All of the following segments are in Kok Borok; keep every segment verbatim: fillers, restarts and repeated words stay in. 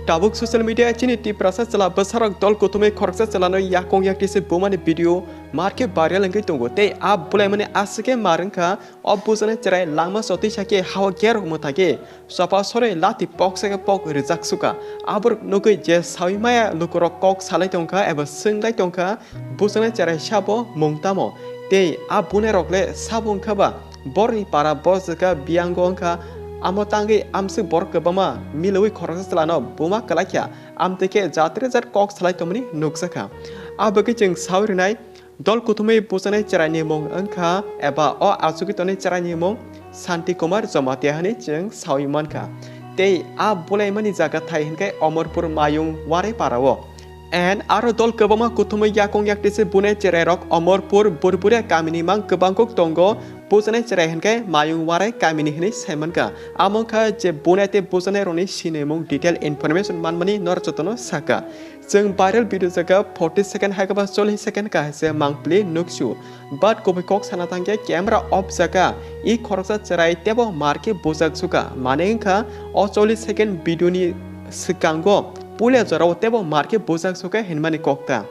Tabuk social media chini Tiprasa chwla bwsarok dol kuthumwi khoroksa chwlano yakung yaktise bumani video markhe viral wngwi tongo. Tei a bulaimani aswk khe mar wngkha, o bujani chwrai langma chotwi sakhe hao gerok mwthakhe. Chopa soroi lati pok sake pok rijak suka. Aborok nugui je sawi maya lukurok kok salai tongkha eba swnglai tongkha, bujani cherai sabo mung tamo? Tei a bunairok le sabo wngkha ba? Borni para bo jwkha biyango wngkha, amo tangwi amswk borok kwbangma milwi khoroksa chwlano buma kwlaikha, amtwi khe jatre jat kok salai tongmani nukjakha. A bagwi chwng sawi rwnai, dol kuthumwi bujanai cheraini mung wngkha eba o achugwi tonwi cheraini mung Santi Kumar Jamatia hwnwi chwng sawi mankha. Tei a bulaimani jaga thai hwnkhe Omorpur Mayung Warai parao. And aro dol kwbangma kuthumwi yakung yaktise bunai cherairok Omorpur Burburia kamini mang kwbangkuk tongo, bujanai cherai hwnkhe Mayung Warai kamini hwnwi saimankha. Amo wngkha je bunai tei bujanairokni sinimung detail information manmani norok jotono sakha. Chwng viral video jaga forty second hai khe ba chollish second kaisa mangpili nuksu. But kubui kok sana thangkhe camera off jaga, i khoroksa chwrai tebo mar khe bujak suka. Mane wngkha o chollish second video ni swkango puila jorao tebo mar khe bujak suka hinmani kokta.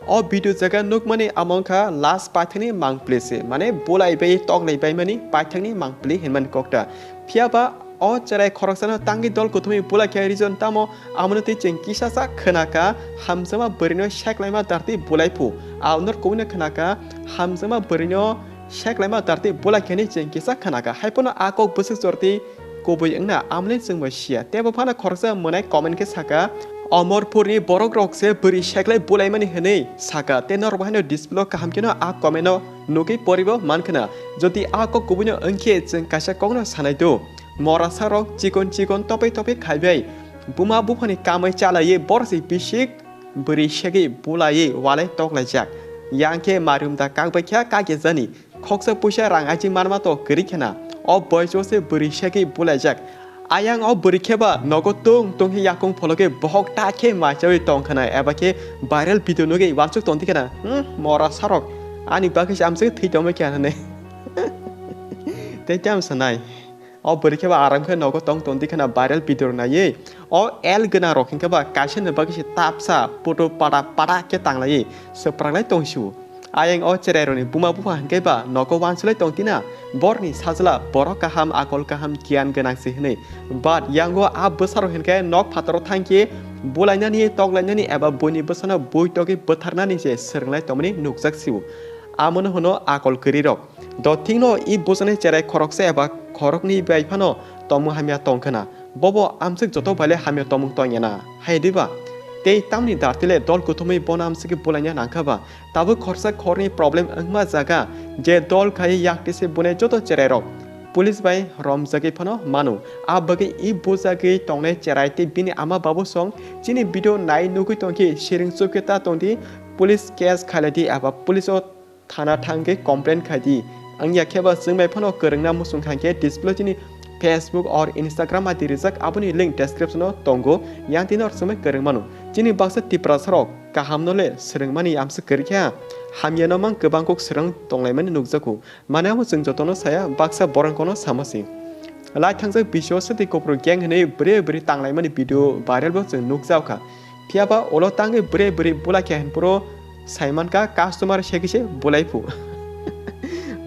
O video jaga nukmani amo wngkha last paithakni mangpili se, mane bulai bai toklai baimani paithakni mangpili hinmani kokta. Phiyaba o cherai khoroksano tangwi dol kuthumwi bulai khe reason tamo? Amoni twi chwng kisa sa khwnakha, hamjakma bwrwino seklaima dartwi bulai phu. Aonor kubuino khwnakha, hamjakma bwrwino seklaima dartwi bulai khe hinwi chwng kisa khwnakha. Haiphano a kok bwswk jortwi kubui wngna amoni chwngbo siya. Tebo phano khoroksa mwnai comment khe saka, Omorpurni borokrok se bwrwi seklai bulaimani hwnwi saka. Tei norokbo haino display o kaham kheno a comment no nugwi poribo mankhwna. Jodi a kok kubuino wngkhe chwng kaisa kokno sanai do. Morasarok chikon chikon topoi topoi khaibai. Buma buphani kamai chalaiwi borsi bisik bwrwi segwi bulaiwi walai toklaijak. Yang khe marium da kakbai kha kakijani. Khoksa puisa rang aji manma to kwrwi khena. O boiso se bwrwi segwi bulaijak. Ayang o bwrwi kheba nogo tung tung khe yakung phologwi bohok ta khe maichawi tong khena eba khe viral video nugwi wansuk tong di khena. Hmm, morasarok. Ani bagwi se amswk thwi tongma khe hinwi. Tei tamo sanai. O bwrwi khe ba aram khe nogo tong tong di khena viral video naiwi. O L gwnang rok hinkhe ba kaisa ni bagwi se tapsa photo pada pada khe tanglaiwi swpranglai tong sio. Ayang o cherai rokni buma bupha hinkhe ba nogo wansulai tong tina. Borni sajla borok kaham, akol kaham, giyan gwnang se hinwi. But yango a bwsarok hinkhe nok phataro thangkhe bulainani, toklainani eba buini bwsano bui togwi bwtharnani se swrwnglai tongmani nukjak sio. Amono hwno akol kwrwi rok. Dothikno i bujani cherai khoroksa eba khoroknwi bai phano tongmung hamya tong khna. Bobo amswk joto baile hamya tongmung tong ya na, hai diba? Tei tamni dartile dol kuthumwi bono amswkhe bulaina nang kha ba? Tabuk khorsa khorni problem wngma jaga je dol khai yaktise bunai joto cherairok police bai romjagwi phano mano. A bagwi i bujagwi tongnai cherai tei bini ama babu song chini video nai nugwi tongkhe siring chukhe ta tongdi, police case khailadi eba police o thana thangkhe complain khaidi. Wngya khe ba chwng bai phano kwrwngna muchung thangkhe display chini Facebook or Instagram I D rijak, aboni link description o tongo, yang tino rw chwngbai kwrwng mano. Chini baksa Tiprasa rok kaham no le swrwngmani amswk kwrwi kha, hamya no mang kwbang kok swrwng tonglaimani nukjago. Mane amo chwng jotono saya, baksa borok kono sama se. Lai thangjak bisio swtwi kopro gang hinwi bwrwi bwrwi tanglaimani video viral bo chwng nukjao kha. Phiyaba ulo tangwi bwrwi bwrwi bula khe hinphuru saimankha customer segwi se bulai phu.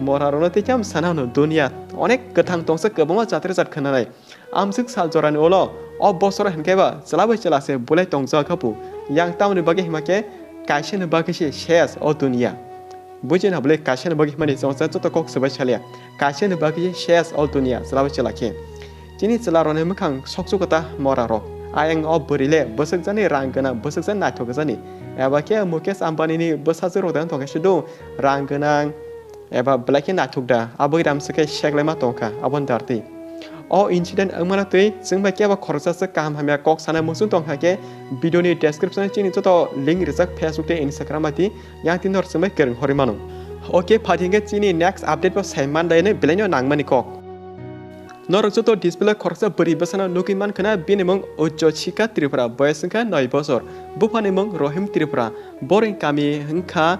Mora rokno tei khe am sana hwno, duniya onek kwthang tongsa kwbangma jat rwjak khwnanai. Amswk sal jorani ulo o bosoro hinkhe ba chwla bai chwla se bulai tongjak kha phu. Yang tamoni bagwi hima khe kaisa ni bagwi se ses o duniya. Buji na bwle kaisa ni bagwi himani chwngsa joto kok swbai salia. Kaisa ni bagwi ses o duniya chwla bai chwla khe. Chini chwla rokni mwkhang sokchukota mora rok. Ayang o bwrwi le bwswk jani rang gwnang, bwswk jani naithok jani. Eba khe Mukesh Ambani ni bwsajwk rok dang tongkhe se do rang gwnang eba belai khe naithok da. Aboni ram se khe seklaima tongkha aboni dartwi. O incident wngmano twi chwng bai kebo khoroksa swk kaham hamya kok sana muchung tongkha khe video ni description o chini joto link rijak Facebook tei Instagram bai twi. Yang tin nor chwngbai kwrwng horwi mano. Okay, phaidi hwnkhe chini next update bo sai mandai hwnwi belaino nangmani kok. Norok joto display khoroksa bwrwi bwsano nugwi mankha na, bini mung Ujjoshika Tripura, boyes wngkha noi bosor, buphani mung Rohim Tripura, borokni kami wngkha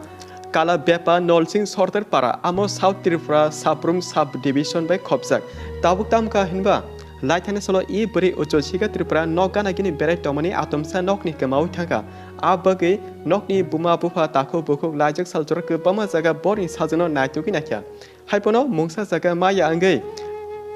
Kalabepa Nolsing Sordar Para, amo South Tripura Sabrum Sub Division bai khopjak. Tabuk tamkha hinba laithani salo i bwrwi Ujjoshika Tripura nok gana gini berai tongmani atomsa nokni kwmaui thangkha. A bagwi nokni buma bupha takhuk bukhuk laijak saljora kwbangma jaga borokni sajwkno naitugwi naikha. Haiphano mungsa jaga maya wngwi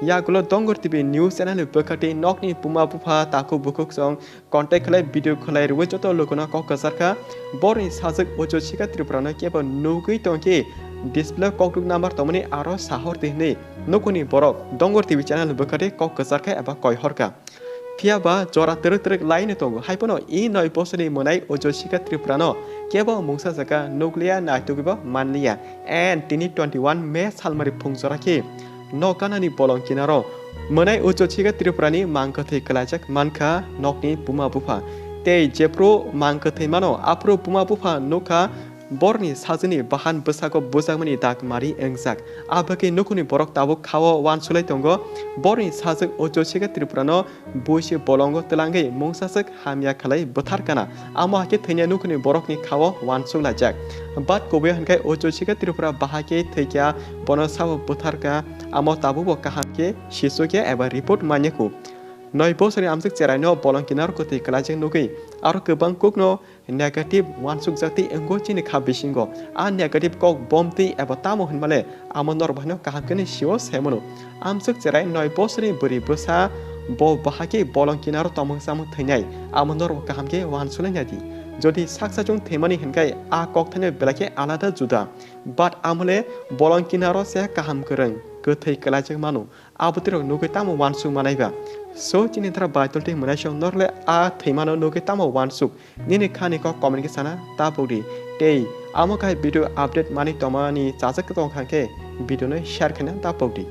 yagulo Dongor T V news channel ni bwkhati nokni buma bupha takhuk bukhuk song contact khlai video khlai rwui joto lukuno kok kwcharkha. Borokni sajwk Ujjoshika Tripurano kebo nugwi tongkhe display kokduk number tongmani aro sahor di hwnwi nukuni borok Dongor T V channel ni bwkhati kok kwcharkha eba koihorkha. Phiya ba jora twrwk twrwk laino tongo. Haiphano i noi bosorni mwnai Ujjoshika Tripurano kebo mungsa jaga nukliya, naitugwibo manliya. And tini twenty one May salmari phung jora khe nok ganani bolong kinaro mwnai Ujjoshika Tripurani mang kwthwi kwlaijak mankha nokni buma bupha. Tei jephru mang kwthwi mano, aphuru buma bupha nukha borokni sajwkni bahan bwsago bujakmani dak mari wngjak. Abagwi nukhungni borok tabuk khao uansuk lai tongo. Borokni sajwk Ujjoshika Tripurano buisi bolongo twlangwi mungsaswk hamya khlai bwtharkana. Amo hai khe thwinai nukhungni borokni khao uansuk laijak. But kubui hwnkhe Ujjoshika Tripura bahai khe thwikha, bono sabo bwtharkha, amo tabukbo kaham khe sisukya eba report manyakhu. Noi bosorni amswk cheraino bolong kinaro kwthwi kwlaijak nugwi aro kwbang kokno negative uansukjak tei wngkho chini kha bisingo. A negative kok bom twi eba tamo hwnmale amo norok bahaino kaham khe sio saimano. Amswk cherai noi bosorni bwrwi bwsa bo bahai khe bolong kinaro tongmung chamung thwinai, amo norok kaham khe uansuknai nai di. Jodi saksa chwng thwimani hwnkhe a kokthaino belai khe alada juda. But amole bolong kinaro se kaham kwrwng, kwthwi kwlaijak mano. Abotwirok nugwi tamo uansuk manai ba? So, chini thara Baitoltwi mwnaisong norle a thwimano nugwi tamo uansuk? Nini khani kok comment khe sana ta pokdi. Tei amo khai video update mani tomani chajak tong kha khe video no share khaina ta pokdi.